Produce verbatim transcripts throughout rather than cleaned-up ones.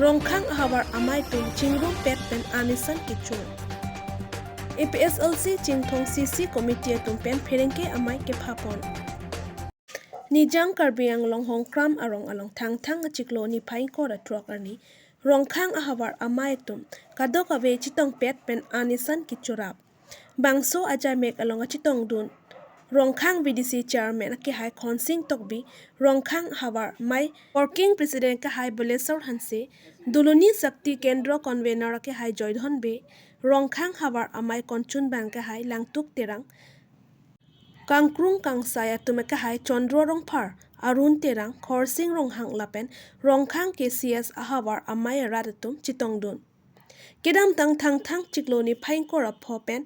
Rongkhang ahavar amei atum chingrumpet pen anisan kecho. A P H L C Chinthong C C committee atum pen pherangke amei kephapon. Nijang Karbi Anglong Hongkram arong along Thangthang achiklo niphai ingkoi ra throk arni Rongkhang ahavar amei atum kadokave chetongpet pen anisan kechorap. Bangso ajaimek along kachetongdun Rongkhang V D C chairman akehai Khonsing Tokbi, Rongkhang ahavar amei working president akehai Bolesor Hanse, Duloni Sakti Kendro convener akehai Joydhon Bey, Rongkhang ahavar amei konchunbang akehai Langtuk Terang, kangkrung kangsai atum akehai Chandro Rongphar, Arun Terang, Khorsing Ronghang lapen Rongkhang K C S ahavar amei arat atum chetongdun. Kedamtang Thangthang chiklo niphai ingkoi ra pho pen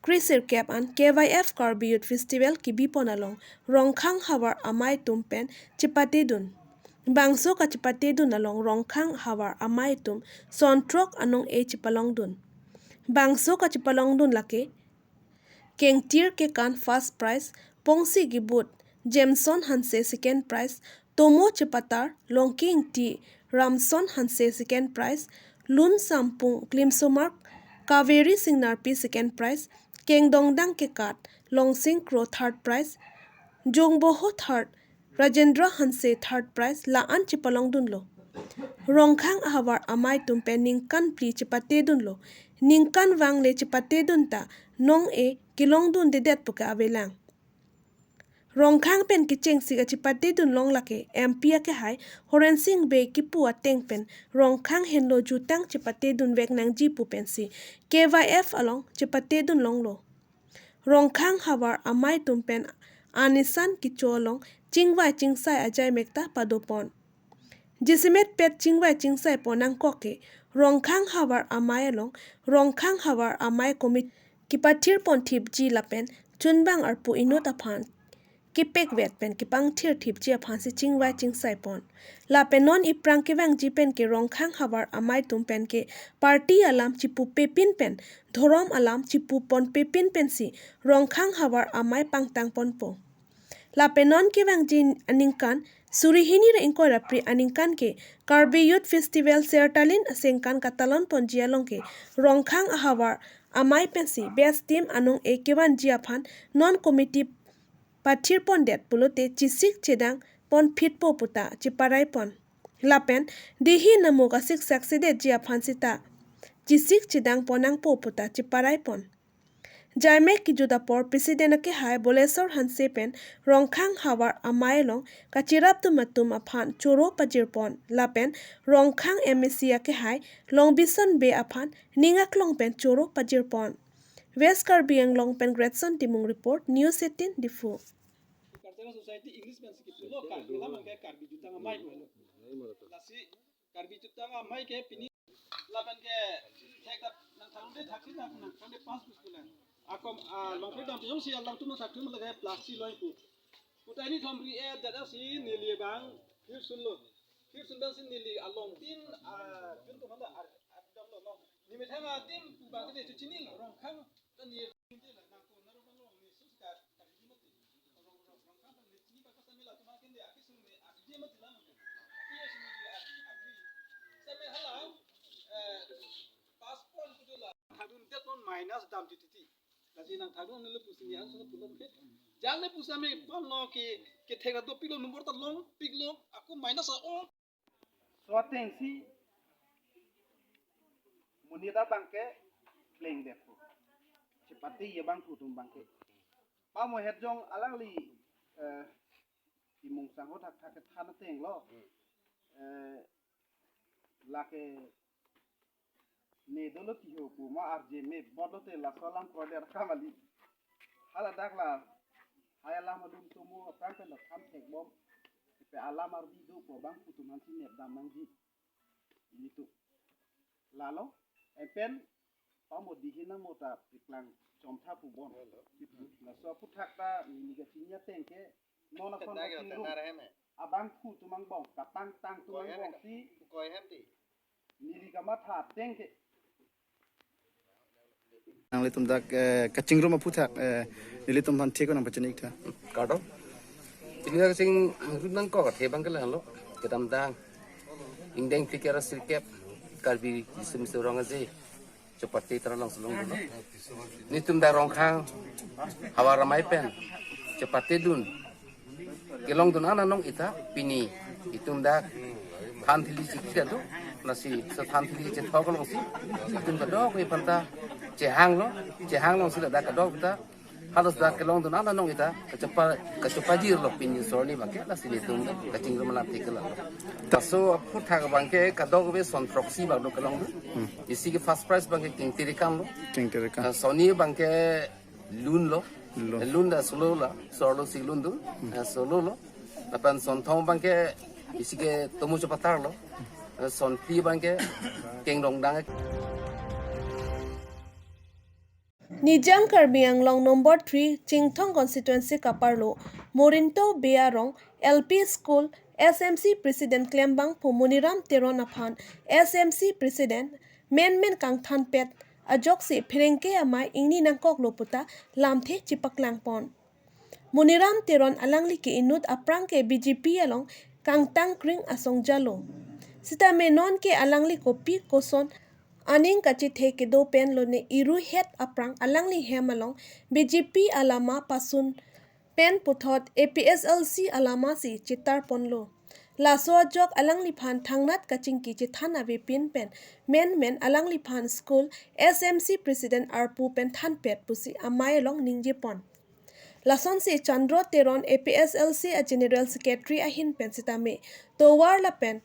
kresirkep an K Y F Karbi Youth Festival kebipon along Rongkhang ahavar amei atum pen chepatedun. Bangso kachepatedun along Rongkhang ahavar amei atum son throk anong-e chepalongdun. Bangso kachepalongdun lake Kengtir Kekan first prize, Pongsi Kibut, Jameson Hanse second prize, Tomo Chepatar, Longki Ingti, Ramson Hanse second prize, Lun Sampung, Klimsomark, Kaveri Singnarpi second prize, Kengdongdang Kekat, Longsing Kro third prize, Jongboho third, Rajendra Hanse third prize la-an chepalongdunlo. Rongkhang ahavar amei atum pen ningkan phli chepatedunlo. Ningkan vangle chepatedun ta nong-e kelongdundedet puke avelang. Rongkhang pen kechengsi kachepatedun long lake M P akehai Horensing Bey kipu ateng pen Rongkhang henlo jutang chepatedun vek nangji pu pensi K Y F along chepatedun longlo. Rongkhang ahavar amei atum pen anisan kecho along chingvai chingsai ajaimek ta padopon. Jasemet pet chingvai chingsai pon nangkok ke Rongkhang ahavar amei along Rongkhang ahavar amei committee kepathirpon thipji lapen chunbang arpu inut aphan kepekvet pen kepangthir thipji aphansi chingvai chingsai pon. Lapen non iphrang kevangji pen ke Rongkhang ahavar amei atum pen ke party alam chepupepin pen dhorom alam chepuponpepin pensi Rongkhang ahavar amei pangtangponpo. Lapen non kevangji aningkan suri hini ra ingkoi ra phli aningkan ke Karbi Youth Festival Sertalin asengkan katalonponji along ke Rongkhang ahavar amei pensi best team anong-e kevanji aphan non committee pathirpondet pulote chesik chedang ponphitpo puta cheparaipon. Lapen dihi namuk asik saksedetji aphan sita chesik chedang ponnangpo puta cheparaipon. Jaimek kejut apor president akehai Bolesor Hanse pen Rongkhang ahavar amei along kacherapdun atum aphan choro pajirpon lapen Rongkhang M A C akehai Longbison Bey aphan ning aklong pen choro pajirpon. West Karbi Anglong pen Gretson Timung report, News eighteen Diphu. Cultural Society English pen si kipulo ka, kela mangke Karbi Jutang Amei pulo. Lasi Karbi Jutang Amei ke pini lapen ke thek tap nangthangnang de thak si nangthangnang de pas kus kulang. Akom, ah, long phe dam jong si alang tum thak tum lage plastic loi pu. Putai ni thom ri e dada si neli bang phir sunlo. Phir sun bang si neli along tin, ah, jun tum handa ar, ar dam lo no. Ni methang a tin pu bang ke de chini Rongkhang ta ni Jangle pusami pon lo ke, ke thek ra dopiklo, number ta longpiklo, ako minus a-ong. So atengsi monit abang ke plengdetpo. Chepate ye bangphu atum abang ke. Pamo het jong alangli, eh, Timung sangho thakthak kethan ateng lo. Hmm. Eh, lake ne dolo tiho pu ma arje me bot lote laso alam kroider kamali. Hala dak lahai alam alum tomo aphrang pen lo tham thekbom. Ipe alam ardi do pu bangphu atum aphansi nepdam nangji. Ilitum. Lalo, epen pamo dihi nangmo ta piklang chomtha pubom. Laso aphuthak ta neli kachini ateng ke non akhon kachingrum abangphu atum angbong, kapangtang atum angbong si neli kamatha ateng ke. Nanglitum dak, eh, kachingrum aphuthak, eh, nelitum aphan thik nangpachini-iktha. Kardom. Pini kachingrum nangkok athe abang ke lahenlo. Kedamtang Ingdeng phlikep ra sirkep Karbi Riso Nimso Rong Aje chepate ta longsi longdunlo. Netum dak Rongkhang havar amei pen chepatedun kelongdun an anong ita pini itum dak than thili chikri adu, lasi so than thili chethok alongsi itum kadokave aphanta chehanglo, chehang alongsi ladak kadokave ta halos dak kelongdun an anong ita kachepa, kachepajirlo pini arni abangke, lasi netum kachingrum alam thik kelang. Laso aphuthak abangke kadokave son throksi abang do kelongdun. Hmm. Isi ke first prize abangke King Tirikan lo. King Tirikan. Ah, sonni abangke Lun lo. Lun. Lun dak Solo la, Solo si lundun. Hmm. Ah, Solo lo. Lapen son thom abangke isi ke Tomo Chapatar lo. Ah, son phli abangke King Rongdang. Nijang Karbi Anglong number three Chinthong constituency kaparlo Morinto Bey arong L P School S M C President klembangpo Moniram Teron aphan S M C President menmen kangthanpet ajoksi pherangke amei ingni nangkoklo puta lamthe chepaklangpon. Moniram Teron alangli ke inut aphrang ke B J P along kangtangkring asong jalo. Sitame non ke alangli kopi koson aning kachethe kedo pen lone iru het aphrang alangli hem along B J P alama pasun pen puthot A P S L C alama si chetarponlo. Laso ajok alangliphan thangnat kachingki chethan avepin pen menmen alangliphan school S M C President arpu pen thanpet pusi amei along ningjepon. Lasonsi Chandro Teron A P S L C a General Secretary ahin pen sitame tovar lapen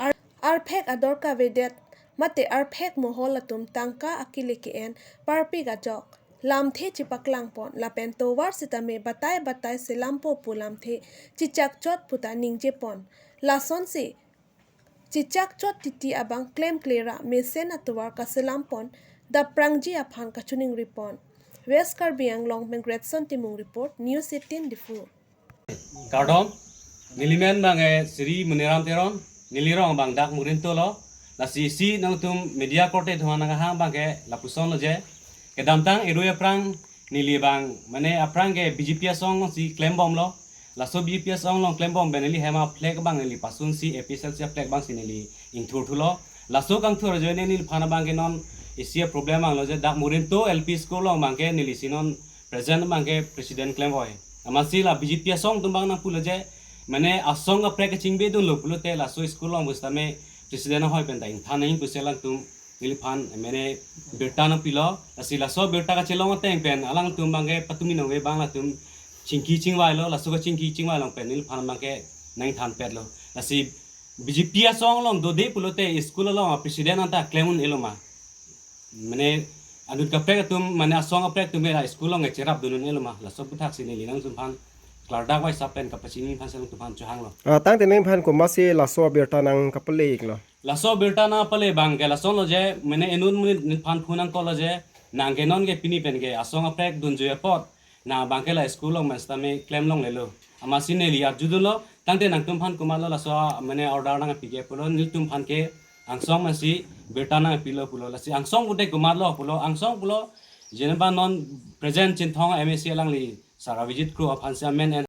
ar-, arphek ador kavedet mate arphek mohol atum tangka akile ke-en parpik ajok lamthe chepaklangpon lapen tovar sitame batai batai selampo pu lamthe chechakchot puta ningjepon. Lasonsi chechakchot titi abang klemkle ra mesen atovar kaselampon daprangji aphan kachiningripon. West Karbi Anglong, Mengret Son Timung report, News eighteen Diphu. Kardom, neli men abangke Sri Moniram Teron, neli rong abang dak Morinto lo, lasi isi nangtum media korte atum aphan nanghang abangke lapuson lo je, kedamtang erui aphrang neli abang, mane aphrang ke B J P asong si klembomlo. Laso B J P asong along klembom pen neli hem a-flag abang neli pasunsi A P S L C a-flag abangsi neli ingthurthulo. Laso kangthur ajoine neliphan abangke non isi a-problem vanglo je dak Morinto L P School along abangke neli si non present abangke president klemboi. Amatsi la B J P asong atum abang nangpulo je, mane asong kaprek kachingbedunlo pulote laso school along pusitame president ahoi pen ta ingthan nangji pusi alangtum neliphan, mane, birta nangpilo. Lasi laso birta kachelong ateng pen alangtum abangke patumi nangve abang latum chingki chingvailo, laso kachingki chingvai along pen neliphan abangke nangthanpetlo. Lasi B J P asong along dode pulote school along a-president anta klem un-elo ma? Mane, anut kaprek atum, mane, asong kaprek atum era school along cherapdun un-elo ma? Laso aphuthaksi neli nangtumphan klardak vaisa pen kapachini aphansi nangtumphan chohanglo. Ah, tangte neliphan komatsi laso abirta nangkapale-iklo? Laso abirta nangpale abangke lasonlo je, mane inut monit neliphan phone nangkoklo je, nang ke non ke pini pen ke asong kaprek dunjui apot, nang abangke la school along men sitame klem longlelo. Amatsi neli arjudunlo, tangte nangtumphan komatlo laso, mane, order nangpi ke pulo, nelitumphan ke angsong mensi birta nangpilo pulo, lasi angsong pute komatlo pulo, angsong pulo, jeneba non present Chinthong M A C alangli Sir Avijit Kro aphansi amen en